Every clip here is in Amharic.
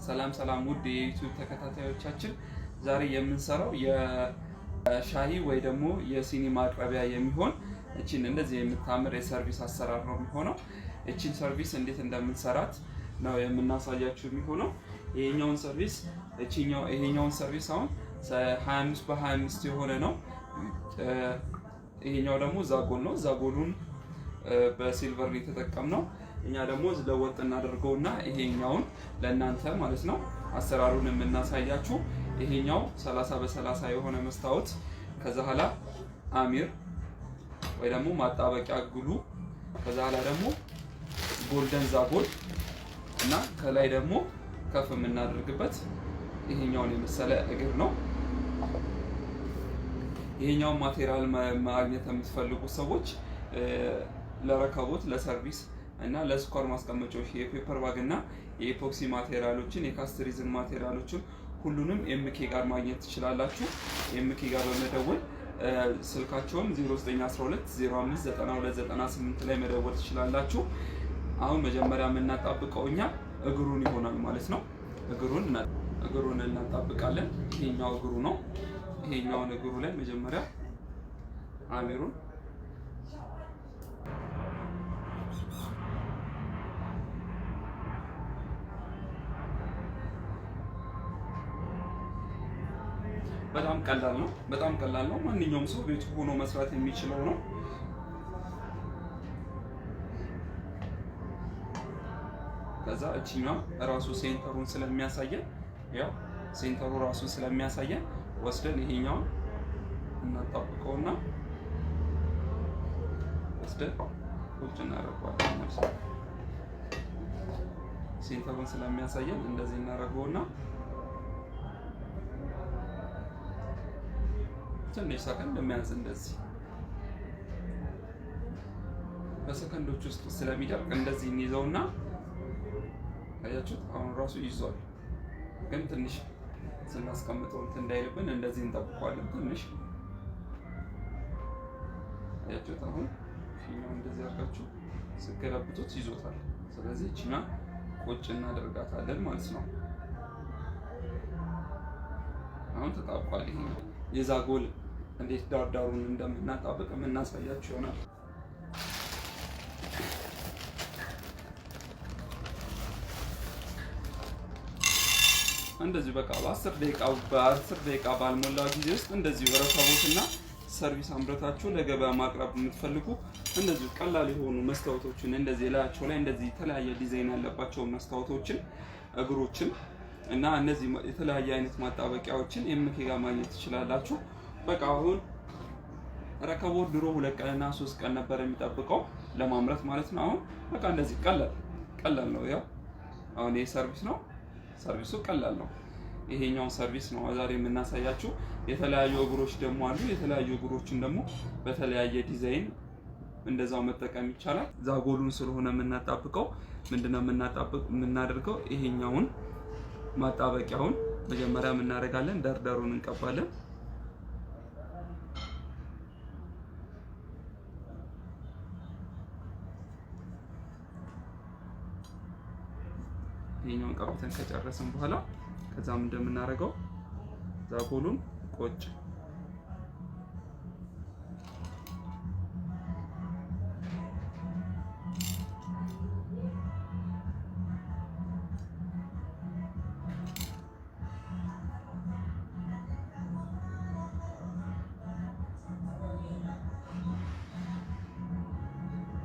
ሰላም ሰላም ውድ የ YouTube ተከታታዮቻችን፣ ዛሬ የምንሰራው የሻሂ ወይ ደግሞ የሲኒ ማቅረቢያ የሚሆን እቺን እንደዚህ የምታምር የ service አሰራር ነው የሚሆነው። እቺን service እንዴት እንደምንሰራት ነው የምናሳያችሁ የሚሆነው። ይሄኛውን service እቺኛው ይሄኛውን service አሁን 25 በ25 የሆነ ነው። ይሄኛው ደግሞ ዛጎል ነው። ዛጎሉን በ silver የተጠቀምነው። እኛ ደግሞ ለወጥ እናደርገውና ይሄኛውን ለእናንተ ማለት ነው አሰራሩን የምናሳያችሁ። ይሄኛው 30 በ30 የሆነ መስታወት፣ ከዛ ኋላ አሚር ወይ ደግሞ ማጣበቂያ glue፣ ከዛ ኋላ ደግሞ golden ዛጎል እና ከላይ ደግሞ ከፍ የምናደርግበት ይሄኛውን የመሰለ እግር ነው። ይሄኛውን material ማግኘት የምትፈልጉ ሰዎች ለረከቦት፣ ለ service እና ለስኳር ማስቀመጫዎች የ paper bag እና የ epoxy material ኦችን፣ የ cast resin material ኦችን ሁሉንም ኤምኬ ጋር ማግኘት ትችላላችሁ። ኤምኬ ጋር በመደወል ስልካቸውም 0912 05 92 98 ላይ መደወል ትችላላችሁ። አሁን መጀመሪያ የምናጣብቀው እኛ እግሩን ይሆናል ማለት ነው። እግሩን እናጣብቃለን። ይሄኛው እግሩ ነው። ይሄኛውን እግሩ ላይ መጀመሪያ አሚሩን በጣም ቀላል ነው። በጣም ቀላል ነው። ማንኛውም ሰው ቤቱ ሆኖ መስራት የሚችለው ነው። ከዛ እችኛዋ ራሱ center ኡን ስለሚያሳየን፣ ያው center ኡ ራሱን ስለሚያሳየን ወስደን ይሄኛውን እናጣብቀውና ወስደን ቁጭ እናደርገዋለን። center ኡን ስለሚያሳየን እንደዚህ እናደርገውና ትንሽ ሰከንድ የሚያዝ እንደዚህ በሰከንዶች ውስጥ ስለሚደርቅ እንደዚህ እንይዘውና አያችሁት፣ አሁን ራሱ ይዟል። ግን ትንሽ ስናስቀምጠው እንትን እንዳይልብን እንደዚህ እንጠብቀዋለን። ትንሽ አያችሁት፣ አሁን ፊኛው እንደዚህ አድርጋችሁ ስገለብጡት ይዞታል። ስለዚህ እቺኛ ቁጭ እናደርጋታለን ማለት ነው። አሁን ተጣብቋል። ይሄ የዛጎል እንዴት ዳርዳሩን እንደምናጣብቅ የምናሳያችሁ ይሆናል። እንደዚሁ በቃ በ10 ደቂቃ ባልሞላ ጊዜ ውስጥ እንደዚሁ ረከቦትና service አምርታችሁ ለገበያ ማቅረብ የምትፈልጉ እንደዚሁ ቀላል የሆኑ መስታወቶችን እንደዚህ ላያቸው ላይ እንደዚህ የተለያየ ዲዛይን ያለባቸውን መስታወቶችን፣ እግሮችን እና እነዚህ የተለያየ አይነት ማጣበቂያዎችን ኤምኬ ጋር ማግኘት ትችላላችሁ። በቃ አሁን ረከቦት ድሮ 2 ቀንና 3 ቀን ነበር የሚጠብቀው ለማምረት ማለት ነው። አሁን በቃ እንደዚህ ቀላል ቀላል ነው። ያው አሁን ይሄ service ነው። Service ኡ ቀላል ነው። ይሄኛውን service ነው ዛሬ የምናሳያችሁ። የተለያዩ እግሮች ደግሞ አሉ። የተለያዩ እግሮችን ደግሞ በተለያየ ዲዛይን እንደዛው መጠቀም ይቻላል። ዛጎሉን ስለሆነ የምናጣብቀው ምንድነው የምናጣብቅ የምናደርገው ይሄኛውን ማጣበቂያውን መጀመሪያ የምናደርጋለን፣ ደርደሩን እንቀባለን። ይሄኛውን ቀብተን ከጨረስን በኋላ ከዛም እንደምናደርገው ዛጎሉን ቆጭ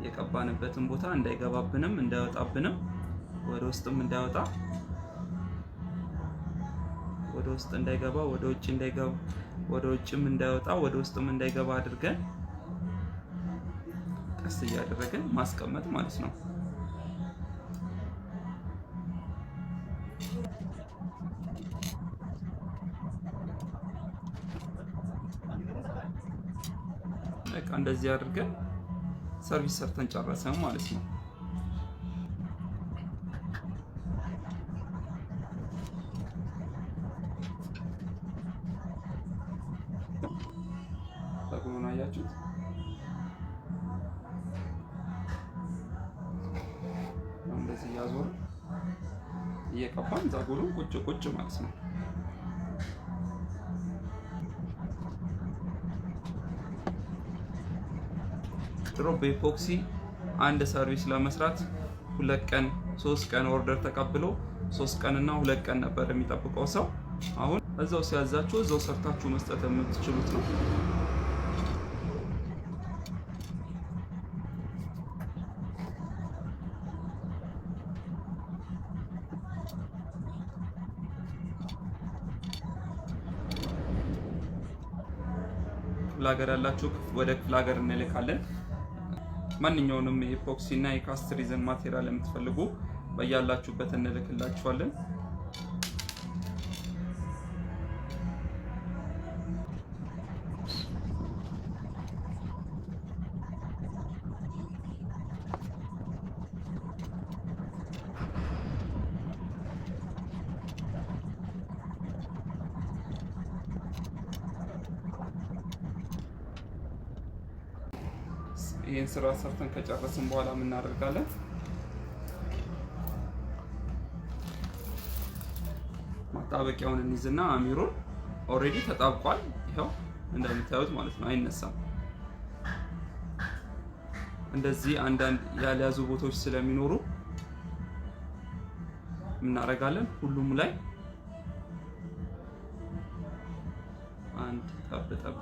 የቀባንበትን ቦታ እንዳይገባብንም እንዳይወጣብንም፣ ወደ ውስጥም እንዳይወጣ፣ ወደ ውስጥ እንዳይገባ፣ ወደ ውጭ እንዳይገባ፣ ወደ ውጭም እንዳይወጣ፣ ወደ ውስጥም እንዳይገባ አድርገን ቀስ እያደረግን ማስቀመጥ ማለት ነው። በቃ እንደዚህ አድርገን service ሰርተን ጨረሰን ማለት ነው። ጠጉሩን አያችሁት? እንደዚህ እያዞርን እየቀ እየቀባን ዛጎሉን ቁጭ ቁጭ ማለት ነው። ድሮ በ epoxy አንድ service ለመስራት 2 ቀን 3 ቀን order ተቀብሎ 3 ቀንና 2 ቀን ነበር የሚጠብቀው ሰው። አሁን እዛው ሲያዛችሁ እዛው ሰርታችሁ መስጠት የምትችሉት ነው። ክፍለ ሀገር ያላችሁ ወደ ክፍለ ሀገር እንልካለን። ማንኛውንም የ epoxy እና የ cast resin material የምትፈልጉ በያላችሁበት እንልክላችኋለን። ይህን ስራ ሰርተን ከጨረስን በኋላ የምናደርጋለን ማጣበቂያውን እንይዝና አሚሩን already ተጣብቋል። ይኸው እንደምታዩት ማለት ነው፣ አይነሳም። እንደዚህ አንዳንድ ያልያዙ ቦታዎች ስለሚኖሩ እናደርጋለን ሁሉም ላይ አንድ ጠብ ጠብ።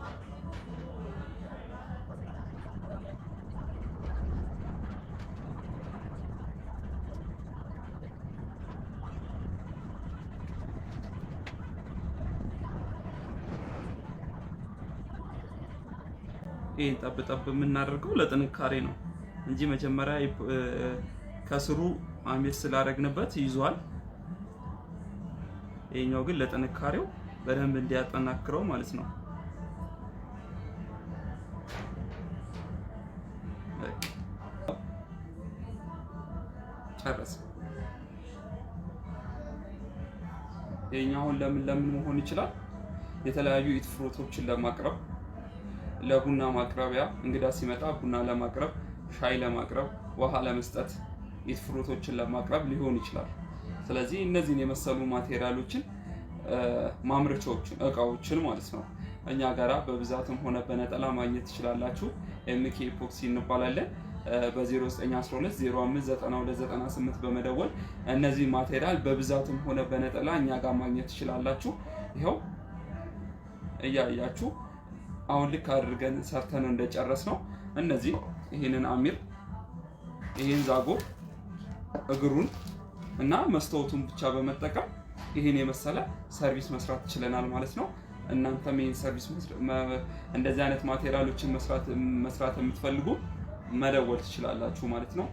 ይሄን ጠብ ጠብ የምናደርገው ለጥንካሬ ነው እንጂ መጀመሪያ ከስሩ አሚር ስላደረግንበት ይዟል። ይሄኛው ግን ለጥንካሬው በደንብ እንዲያጠናክረው ማለት ነው። ጨረሰ። ይሄኛው አሁን ለምን ለምን መሆን ይችላል? የተለያዩ ኢትፍሩቶችን ለማቅረብ፣ ለቡና ማቅረቢያ፣ እንግዳ ሲመጣ ቡና ለማቅረብ፣ ሻይ ለማቅረብ፣ ውሃ ለመስጠት፣ ኢትፍሩቶችን ለማቅረብ ሊሆን ይችላል። ስለዚህ እነዚህን የመሰሉ material ኦችን፣ ማምረቻዎችን፣ እቃዎችን ማለት ነው እኛ ጋራ በብዛትም ሆነ በነጠላ ማግኘት ትችላላችሁ። MK Epoxy እንባላለን። በ0912 05 9298 በመደወል እነዚህ material በብዛትም ሆነ በነጠላ እኛ ጋር ማግኘት ትችላላችሁ። ይኸው እያያችሁ አሁን ልክ አድርገን ሰርተን እንደጨረስነው እነዚህ ይሄንን አሚር፣ ይሄን ዛጎ እግሩን እና መስታወቱን ብቻ በመጠቀም ይሄን የመሰለ service መስራት ችለናል ማለት ነው። እናንተም ይሄን service እንደዚህ አይነት material ኦችን መስራት የምትፈልጉ መደወል ትችላላችሁ ማለት ነው።